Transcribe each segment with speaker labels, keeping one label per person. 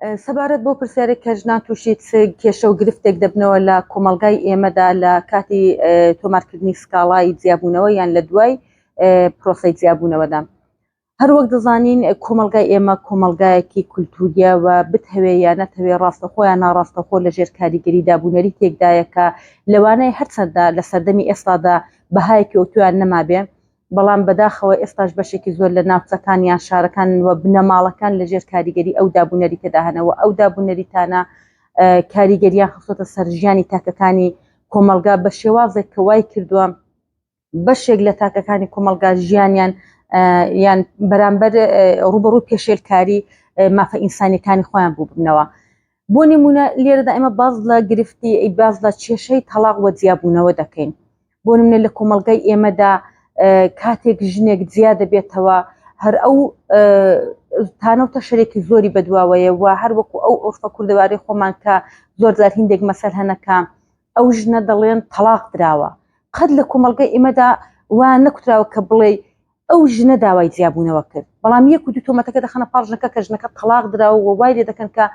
Speaker 1: سەبارەت بەو پرسیارەی کە ژنان تووشی چ کێشە و گرفتێک دەبنەوە لە کۆمەڵگای ئێمەدا لە کاتی تۆمارکردنی سکاڵای جیابوونەوە یان لە دوای پرۆسەی جیابوونەوەدا. هەروەک دەزانین کۆمەڵگای ئێمە کۆمەڵگایەکی کولتووریە و بتهەوێ یا نەتهەوێ ڕاستەخۆ یا ناڕاستەخۆ لە ژێر کاریگەری دابونەریتێکدایە کە لەوانەیە هەرچەندە لە سەردەمی ئێستادا بەهایەکی ئەوتۆیان نەمابێ بەڵام بەداخەوە ئێستاش بەشێکی زۆر لە ناوچەکان یان شارەکان و بنەماڵەکان لە ژێر کاریگەری ئەو دابونەریتەدا هەنە و ئەو دابونەریتانە کاریگەریان خستۆتە سەر ژیانی تاکەکانی کۆمەڵگا بە شێوازێک کە وای کردووە بەشێک لە تاکەکانی کۆمەڵگا ژیانیان یان بەرامبەر ڕوبەڕوو پێشێلکاری مافە ئینسانیەکانی خۆیان بوو ببنەوە. بۆ نمونە لێرەدا ئێمە باز لە گرفتی باز لە کێشەی تەڵاق وە جیابوونەوە دەکەین. بۆ نمونە لە کۆمەڵگای ئێمەدا کاتێک ژنێک جیا دەبێتەوە هەر ئەو تانە و تەشەرێکی زۆری بەدواوەیە و هەر وەکو ئەو عورفە کوردەواری خۆمان کە زۆر جار هیندێک مەسەل هەنەکە ئەو ژنە دەڵێن تەڵاق دراوە قەت لە کۆمەڵگای ئێمەدا وا نەکوتراوە کە بڵێ ئەو ژنە داوای جیابوونەوە کرد بەڵام یەک و دوو تۆمەتەکە دەخەنە پاڵ ژنەکە کە ژنەکە تەڵاق دراوە و وای لێ دەکەن کە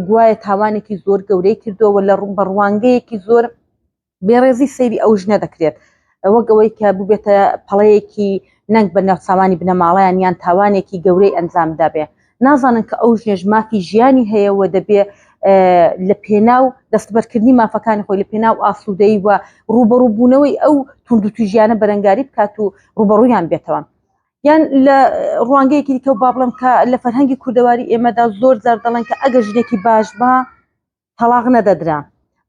Speaker 1: گوایە تاوانێکی زۆر گەورەی کردووە لە ڕوو بە ڕوانگەیەکی زۆر بێڕێزی سەیری ئەو ژنە دەکرێت وەک ئەوەی کە ببێتە پەڵەیەکی نەنگ بە ناوچاوانی بنەماڵەیان یان تاوانێکی گەورەی ئەنجام دابێ نازانن کە ئەو ژنێش مافی ژیانی هەیە و دەبێ لە پێناو دەستبەرکردنی مافەکانی خۆی لە پێناو ئاسوودەی و ڕوبەڕووبوونەوەی ئەو توندوتیژیانە بەرەنگاری بکات و ڕوبەڕوویان بێتەوە. یان لە ڕوانگەیەکی دیکە با بڵێم کە لە فەرهەنگی کوردەواری ئێمەدا زۆر جار دەڵێن کە ئەگەر ژنێکی باش با تەڵاق نەدەدرا.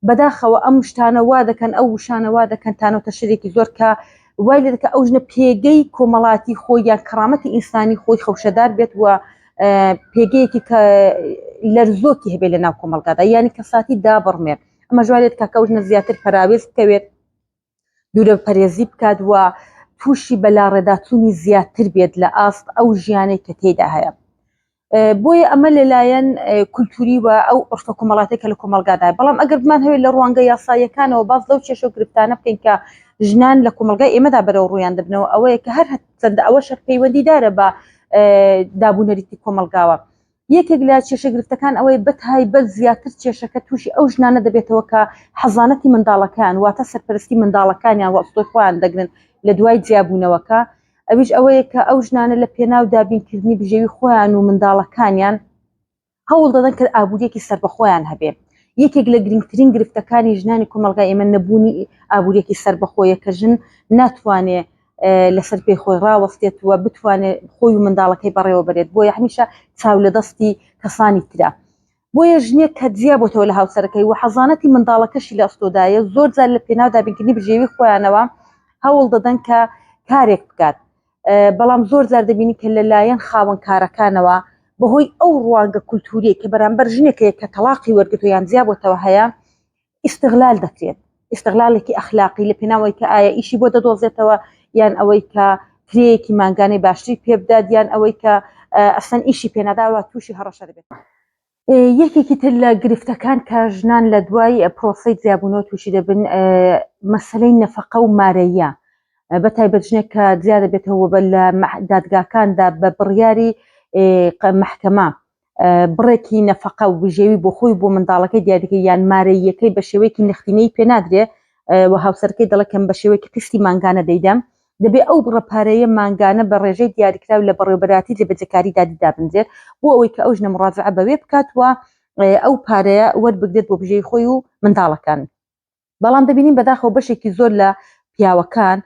Speaker 1: بەداخەوە ئەم شتانە وا دەکەن، ئەو وشانە وا دەکەن تانە و تەشەرێکی زۆر کە وای لێ دەکە ئەو ژنە پێگەی کۆمەڵاتی خۆی یان کەڕامەتی ئینسانی خۆی خەوشەدار بێت و پێگەیەکی کە لەرزۆکی هەبێت لە ناو کۆمەڵگادا یانی کەساتی دابڕمێ ئەمە ژوای لێ دەکا کە ئەو ژنە زیاتر پەراوێز بکەوێت دوورە پەرێزی بکات و تووشی بەلاڕێداچوونی زیاتر بێت لە ئاست ئەو ژیانەی کە تێیدا هەیە. بۆیە ئەمە لەلایەن کولتوری و ئەو عورفە کۆمەڵاتیە کە لە کۆمەڵگادا بەڵام ئەگەر بمانهەوێت لە ڕوانگە یاساییەکانەوە باس لەو کێشە و گرفتانە بکەین کە ژنان لە کۆمەڵگای ئێمەدا بەرەو ڕوویان دەبنەوە ئەوەیە کە هەر چەندە ئەوە شەر پەیوەندیدارە بە دابونەریتی کۆمەڵگاوە یەکێک لە کێشە گرفتەکان ئەوەیە بەتایبەت زیاتر کێشەکە تووشی ئەو ژنانە دەبێتەوە کە حەزانەتی منداڵەکان واتە سەرپەرستی منداڵەکانیان وەئەستۆی خۆیان دەگرن لە دوای جیابوونەوەکە ئەویش ئەوەیە کە ئەو ژنانە لە پێناو دابینکردنی بژێوی خۆیان و منداڵەکانیان هەوڵ دەدەن کە ئابووریەکی سەربەخۆیان هەبێ. یەکێک لە گرنگترین گرفتەکانی ژنانی کۆمەڵگای ئێمە نەبوونی ئابووریەکی سەربەخۆیە کە ژن ناتوانێ لەسەر پێی خۆی ڕاوەستێت و بتوانێت خۆی و منداڵەکەی بەڕێوە بەرێت بۆیە هەمیشە چاو لە دەستی کەسانی ترە. بۆیە ژنێک کە جیا بۆتەوە لە هاوسەرەکەی و حەزانەتی منداڵەکەشی لە ئەستۆدایە زۆر جار لە پێناو دابینکردنی بژێوی خۆیانەوە هەوڵ دەدەن کە کارێک بکات بەڵام زۆر جار دەبینی کە لەلایەن خاوەن کارەکانەوە بەهۆی ئەو ڕوانگە کولتوریە کە بەرامبەر ژنێک هەیە کە تەڵاقی وەرگرتووە یان جیا بۆتەوە هەیە ئیستغلال دەکرێت ئیستغلالێکی ئەخلاقی لە پێناوەی کە ئایا ئیشی بۆ دەدۆزێتەوە یان ئەوەی کە کرێیەکی مانگانەی باشتری پێبدات یان ئەوەی کە ئەسەن ئیشی پێناداوە تووشی هەڕەشە دەبێت. یەکێکی تر لە گرفتەکان کە ژنان لە دوای پرۆسەی جیابوونەوە تووشی دەبن مەسەلەی نەفەقە و مارەیە بە تایبەت ژنێک کە جیا دەبێتەوە بە لە دادگاکاندا بە بڕیاری مەحکەمە بڕێکی نەفەقە و بژێوی بۆ خۆی بۆ منداڵەکەی دیاریکە یان مارەییەکەی بە شێوەیەکی نەختینەی پێ نادرێ و هاوسەرەکەی دەڵێ کەم بە شێوەیەکی قیستی مانگانە دەیدەم دەبێ ئەو بڕە پارەیە مانگانە بە ڕێژەی دیاریکراو لە بەڕێوەبەرایەتی جێبەجێکاری دادی دابنرێت بۆ ئەوەی کە ئەو ژنە مڕاجعە بەوێ بکات و ئەو پارەیە وەربگرێت بۆ بژێوی خۆی و منداڵەکان. بەڵام دەبینین بەداخەوە بەشێکی زۆر لە پیاوەکان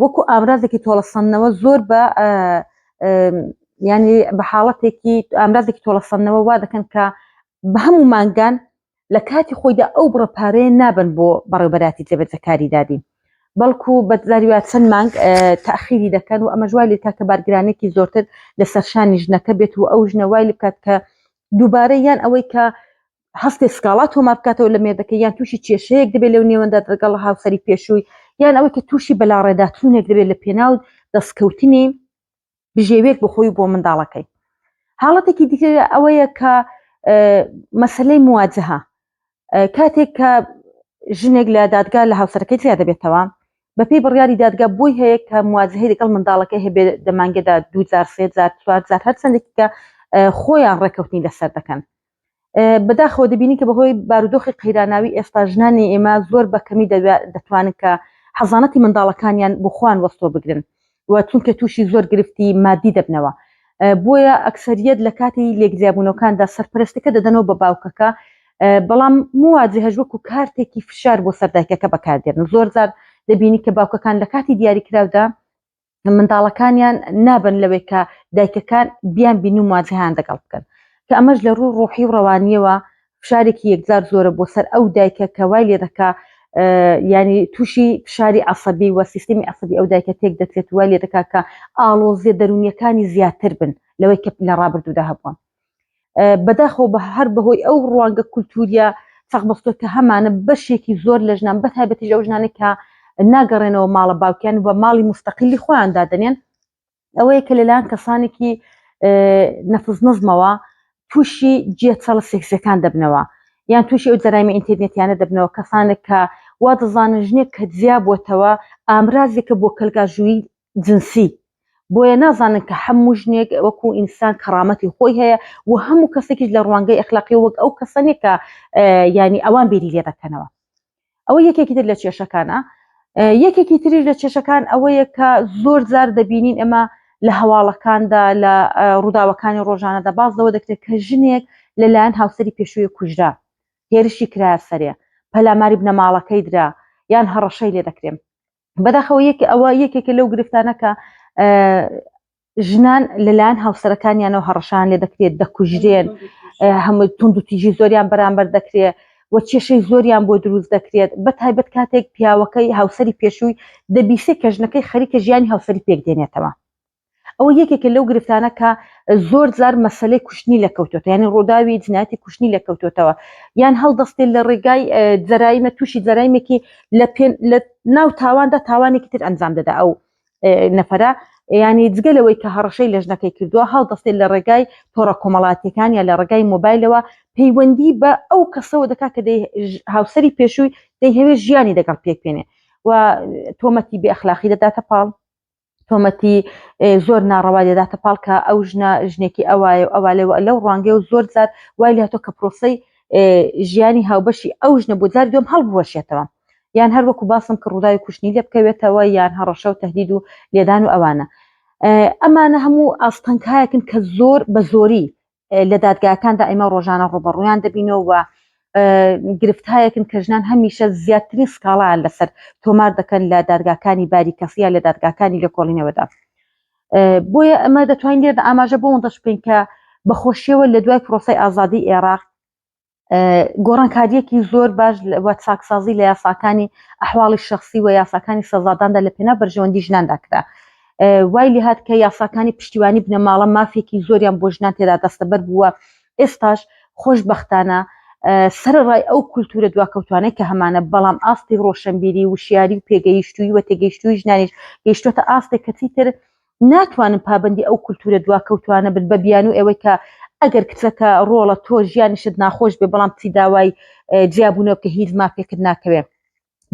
Speaker 1: وەکو ئامرازێکی تۆڵەسەندنەوە زۆر بە ینی بە حاڵەتێکی ئامرازێکی تۆڵەسەندنەوە وا دەکەن کە بە هەموو مانگان لە کاتی خۆیدا ئەو بڕە پارەیە نابن بۆ بەڕێوبەراتی جێبەجێکاری دادی بەڵکو بەجاری وا چەند مانگ تاخیری دەکەن و ئەمەش وای لێکا کە بارگرانێکی زۆرتر لەسەر شانی ژنەکە بێت و ئەو ژنە وای لێ بکات کە دووبارە یان ئەوەی کە هەستێ سکاڵا تۆمار بکاتەوە لە مێردەکەی یان تووشی کێشەیەک دەبێت لەو نێوەندا لەگەڵ هاوسەری پێشووی یان ئەوەی کە تووشی بەلاڕێداچوونێک دەبێت لە پێناو دەستکەوتنی بژێوێک بۆ خۆی و بۆ منداڵەکەی. حاڵەتێکی دیکە ئەوەیە کە مەسلەی مواجهە کاتێک کە ژنێک لە دادگا لە هاوسەرەکەی جیا دەبێتەوە بەپێی بڕیاری دادگا بۆی هەیە کە مواجهەی لەگەڵ منداڵەکەی هەبێ دە مانگێدا دوو جار سێ جار چوار جار هەر چەندێکی کە خۆیان ڕێکەوتنی لەسەر دەکەن. بەداخەوە دەبینین کە بەهۆی بارودۆخی قەیراناوی ئێستا ژنانی ئێمە زۆر بە کەمی دەتوانن کە حەزانەتی منداڵەکانیان بۆ خۆیان وەستۆ بگرن و چونکە تووشی زۆر گرفتی مادی دەبنەوە بۆیە ئەکسەریەت لە کاتی لێکجیابوونەوەکاندا سەرپەرستەکە دەدەنەوە بە باوکەکە بەڵام مواجهەش وەکو کارتێکی فشار بۆ سەر دایکەکە بەکاردێنن زۆر جار دەبینی کە باوکەکان لە کاتی دیاریکراودا منداڵەکانیان نابن لەوەی کە دایکەکان بیان بین و مواجهیان دەگەڵ بکەن کە ئەمەش لە ڕوو ڕۆحی و ڕەوانیەوە فشارێکی یەکجار زۆرە بۆ سەر ئەو دایکە کە وای لێ دەکا ینی تووشی فشاری عسەبی و سیستمی عسەبی ئەو دایکە تێک دەچێت وای لێ دەکا کە ئاڵۆزیە دەروونیەکانی زیاتر بن لەوەی کە لە ڕابردوودا هەبووە. بەداخەوە بە هەر بەهۆی ئەو ڕوانگە کولتوریە چەقبەستوە کە هەمانە بەشێکی زۆر لە ژنان بە تایبەتیش ئەو ژنانەی کە ناگەڕێنەوە ماڵە باوکیان و ماڵی مستەقیلی خۆیان دادەنێن ئەوەیە کە لەلایەن کەسانێکی نەفس نزمەوە تووشی جێچەڵە سێکسیەکان دەبنەوە یان تووشی ئەو جەرایمی ئینتەرنێتیانە دەبنەوە کەسانێک کە وا دەزانن ژنێک کە جیا بۆتەوە ئامرازێکە بۆ کەلگاژووی جنسی بۆیە نازانن کە هەموو ژنێک وەکو ئینسان کەڕامەتی خۆی هەیە و هەموو کەسێکیش لە ڕوانگەی ئەخلاقی وەک ئەو کەسە نیە کە ینی ئەوان بیری لێ دەکەنەوە ئەوە یەکێکی تر لە کێشەکانە یەکێکی تریش لە کێشەکان ئەوەیە کە زۆر جار دەبینین ئەمە لە هەواڵەکاندا لە ڕووداوەکانی ڕۆژانەدا باز لەوە دەکرێت کە ژنێک لەلایەن هاوسەری پێشووی کوژرا هێرشی کرایە سەرێ پەلاماری بنەماڵەکەی درا یان هەڕەشەی لێ دەکرێن بەداخەوە یەک ئەوە یەکێکە لەو گرفتانە کە ژنان لەلایەن هاوسەرەکانیانەوە هەڕەشان لێ دەکرێت دەکوژرێن هەموو تونند و تیژی زۆریان بەرامبەر دەکرێت و کێشەی زۆریان بۆ دروست دەکرێت بە تایبەت کاتێک پیاوەکەی هاوسەری پێشووی دەبیسێ کە ژنەکەی خەریکە ژیانی هاوسەری پێک دێنێتەوە ئەوە یەکێکە لەو گرفتانە کە زۆر جار مەسەلەی کوشتنی لەکەوتۆتە یعنی ڕووداوی جنایەتی کوشتنی لەکەوتۆتەوە یان هەڵدەستێت لە ڕێگای جەرایمە تووشی جەرایمێکی لە پێ لە ناو تاواندا تاوانێکی تر ئەنجام دەدا ئەو نەفرە ینی جگە لەوەی کە هەڕەشەی لە ژنەکەی کردووە هەڵدەستێت لە ڕێگای تۆڕە کۆمەڵاتیەکان یا لە ڕێگای مۆبایلەوە پەیوەندی بە ئەو کەسەوە دەکات کە هاوسەری پێشووی دەیهەوێت ژیانی دەگەڵ پێک بێنێ و تۆمەتی بێ ئەخلاقی دەداتە پاڵ تۆمەتی زۆر ناڕەوا دەداتە پاڵ کە ئەو ژنە ژنێکی ئەوایە و ئەوا لەوە لەو ڕوانگەیە و زۆر جار وای لێهاتووە کە پرۆسەی ژیانی هاوبەشی ئەو ژنە بۆ جاری دووەم هەڵبوەشێتەوە یان هەر وەکو باسم کە ڕووداوی کوشتنی لێ بکەوێتەوە یان هەڕەشە و تهدید و لێدان و ئەوانە ئەمانە هەموو ئاستەنگهایەکن کە زۆر بە زۆری لە دادگاکاندا ئێمە ڕۆژانە ڕوبەڕویان دەبینەوە و گرفتهایەکن کە ژنان هەمیشە زیاترین سکاڵایان لەسەر تۆمار دەکەن لە دادگاکانی باری کەسیە لە دادگاکانی لێکۆڵینەوەدا بۆیە ئەمە دەتوانین لێرە ئاماژە بۆ دەش بکەین کە بەخۆشیەوە لە دوای پرۆسەی ئازادی عێراق گۆڕانکارییەکی زۆر باش و چاکسازی لە یاساکانی ئەحواڵی شخصی و یاساکانی سەزاداندا لە پێنا بەرژەوەندی ژناندا کرا. وای لێهات کە یاساکانی پشتیوانی بنەماڵە مافێکی زۆریان بۆ ژنان تێدا دەستەبەر بووە، ئێستاش خۆشبەختانە سەرەڕای ئەو کولتوورە دواکەوتوانەی کە هەمانە، بەڵام ئاستی ڕۆشنبیری، وشیاری و پێگەیشتوویی و تێگەیشتوویی ژنانیش گەیشتووەتە ئاستێک کە چیتر ناتوانن پابەندی ئەو کولتوورە دواکەوتوانە بن بە بیانوو ئەوەی کە ئەگەر کچەکە ڕۆڵە تۆ ژیانیشت ناخۆش بێ بەڵام چی داوای جیابوونەوە بکە هیچ مافێکت ناکەوێ.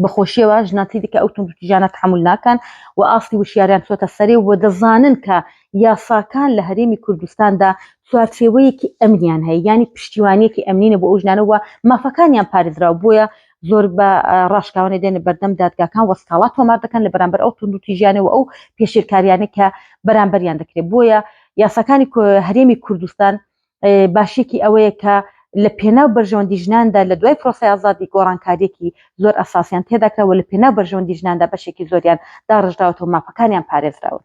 Speaker 1: بەخۆشیەوە ژنان چیدیکە ئەو توندوتیژانە تەحەمول ناکەن و ئاستی وشیاریان چۆتە سەرێ و دەزانن کە یاساکان لە هەرێمی کوردستاندا چوارچێوەیەکی ئەمنیان هەیە یانی پشتیوانیەکی ئەمنینە بۆ ئەو ژنانە و مافەکانیان پارێزراوە بۆیە زۆر بە ڕاشکاوانە دێنە بەردەم دادگاکان و سکاڵا تۆمار دەکەن لە بەرامبەر ئەو توندوتیژیانە و ئەو پێشێلکاریانەی کە بەرامبەریان دەکرێت بۆیە یاساکانی هەرێمی کوردستان باشیەکی ئەوەیە کە لە پێناو بەرژەوەندی ژناندا لە دوای پرۆسەی ئازادی گۆڕانکاریەکی زۆر ئەساسیان تێداکرا و لە پێناو بەرژەوەندی ژناندا بەشێکی زۆریان داڕژراوەتەوە مافەکانیان پارێزراون.